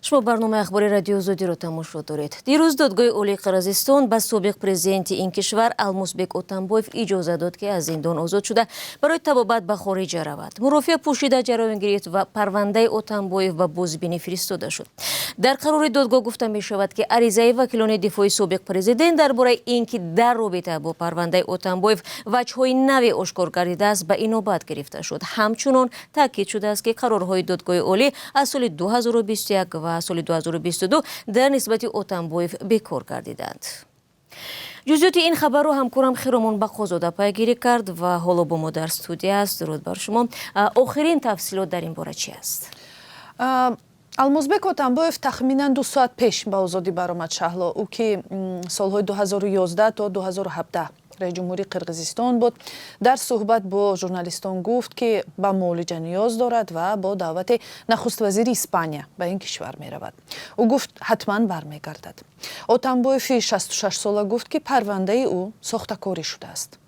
Шумо барномаи ахбори Радиои Озодиро тамошо доред. Дирӯз Додгоҳи Олии Қирғизистон ба собиқ президенти ин кишвар Алмусбек Отамбоев иҷоза дод, ки аз зиндон озод шуда, барои табобат ба хориҷа равад. Мурофиа пӯшида ҷараён гирифт ва парвандаи Отамбоев ба бозбинӣ фиристода шуд. Дар қарори додгоҳ гуфта мешавад, ки аризаи вакилони дифои собиқ президент дар бораи ин ки дар робита бо парвандаи Отамбоев ваҷҳои наве ошкор гардидааст, ба инобат гирифта шуд. Ҳамчунон таъкид шудааст, ки қарорҳои Додгоҳи Олӣ аз соли 2021 ва соли 2022 дар нисбати Отамбоев бекор гардиданд. Ҷузъиёти ин хабарро ҳамкорам Хиромон Бақозода пайгирӣ кард ва ҳоло бо мо дар студия аст. Дуруд бар шумо. Охирин тафсилот дар ин бора чи аст? Алмозбек Отамбоев тахминан 2 соат пеш ба озодӣ баромад. Шаҳло, ӯ ки солҳои 2011 то 2017 раисҷумҳури Қирғизистон буд, дар суҳбат бо журналистон гуфт, ки ба муолиҷа ниёз дорад ва бо даъвати нахуствазири Испания ба ин кишвар меравад. Ӯ гуфт, ҳатман бармегардад. Отамбоеви 66сола гуфт, ки парвандаи ӯ сохтакорӣ шудааст.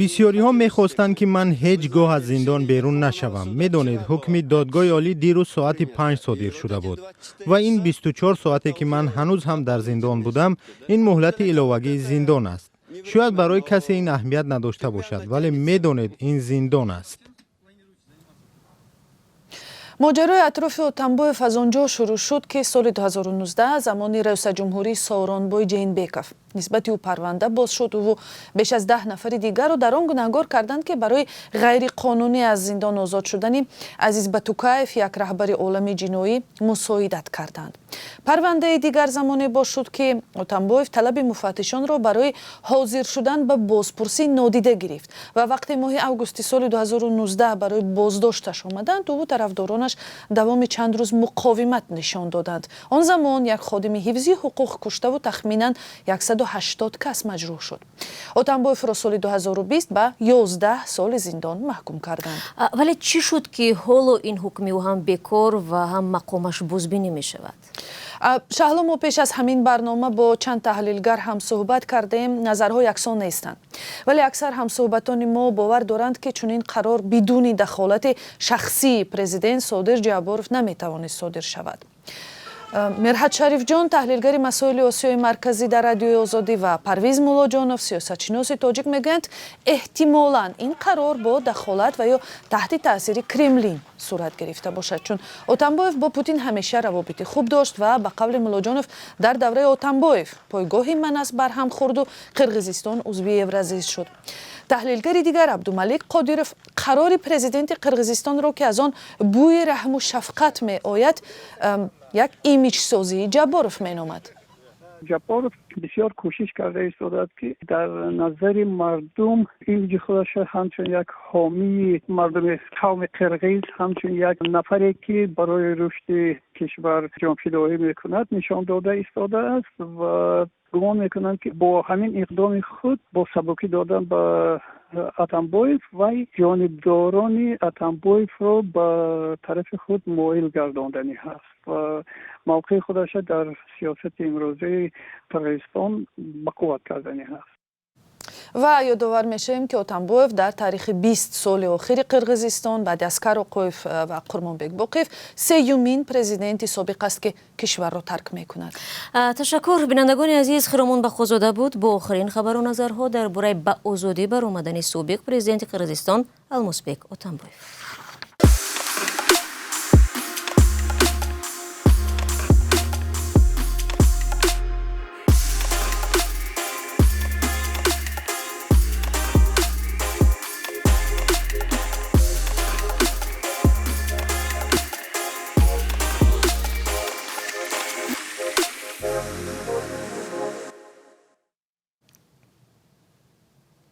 Бисёриҳо мехостанд, ки ман ҳеҷ гоҳ аз зиндон берун нашавам. Медонед, ҳукми Додгоҳи Олӣ дирӯз соати 5 содир шуда буд ва ин 24 соате, ки ман ҳанӯз ҳам дар зиндон будам, ин муҳлати иловагии зиндон аст. Шояд барои касе ин аҳамият надошта бошад, вале медонед, ин зиндон аст. Моҷарои атрофи Отамбоев аз он ҷо шурӯъ шуд, ки соли 2019 замони раёсатҷумҳурии Сооронбой Ҷейнбеков нисбати ӯ парванда боз шуд. Ӯву беш аз 10 нафари дигарро дар он гунаҳгор карданд, ки барои ғайриқонунӣ аз зиндон озод шудани Азиз Батукаев, як раҳбари олами ҷиноӣ, мусоидат карданд. Парвандаи дигар замоне боз шуд, ки Отамбоев талаби муфаттишонро барои ҳозир шудан ба бозпурсӣ нодида гирифт ва вақте моҳи августи соли 2019 барои боздошташ омаданд, ӯву тарафдоронаш давоми чанд рӯз муқовимат нишон доданд. Он замон як ходими ҳифзи ҳуқуқ куштаву тахминан 180 кас маҷрӯҳ шуд. Отамбоевро соли 2020 ба 11 соли зиндон маҳкум карданд. Вале чӣ шуд, ки ҳоло ин ҳукми ӯ ҳам бекор ва ҳам мақомаш бозбинӣ мешавад? Шаҳло, мо пеш аз ҳамин барнома бо чанд таҳлилгар ҳам суҳбат кардем. Назарҳо яксон нестанд, вале аксар ҳамсуҳбатони мо бовар доранд, ки чунин қарор бидуни дахолати шахсии президент Содир Ҷабборов наметавонист содир шавад. Мирҳат Шарифҷон, таҳлилгари масоили Осиёи Марказӣ дар Радиои Озодӣ, ва Парвиз Муллоҷонов, сиёсатшиноси тоҷик, мегӯянд, эҳтимолан ин қарор бо дахолат ва ё таҳти таъсири Кремлин сурат гирифта бошад, чун Отамбоев бо Путин ҳамеша равобити хуб дошт ва ба қавли Муллоҷонов, дар давраи Отамбоев пойгоҳи Манас барҳам хӯрду Қирғизистон узви Евразис шуд. Таҳлилгари дигар, Абдумалик Қодиров, қарори президенти Қирғизистонро, ки аз он бӯи раҳму шафқат меояд, як имиҷсозии Ҷабборов меномад. Ҷабборов бисёр кӯшиш карда истодааст, ки дар назари мардум имиҷи худашро ҳамчун як ҳомии мардуми қавми қирғиз, ҳамчун як нафаре, ки барои рушди кишвар ҷонфидоӣ мекунад, нишон дода истодааст ва гумон мекунанд, ки бо ҳамин иқдоми худ, бо сабукӣ додан ба Атамбоев, вай ҷонибдорони Атамбоевро ба тарафи худ моил гардонданӣ ҳаст ва мавқеи худашро дар сиёсати имрӯзаи Қирғизистон ба қувват карданӣ ҳаст. Ва ёдовар мешавем, ки Отамбоев дар таърихи 20 соли охири Қирғизистон баъди Аскар Оқоев ва Қурмонбек Боқиев сеюмин президенти собиқ аст, ки кишварро тарк мекунад. Ташаккур, бинандагони азиз. Хиромон Бақозода буд бо охирин хабару назарҳо дар бораи ба озодӣ баромадани собиқ президенти Қирғизистон Алмусбек Отамбоев.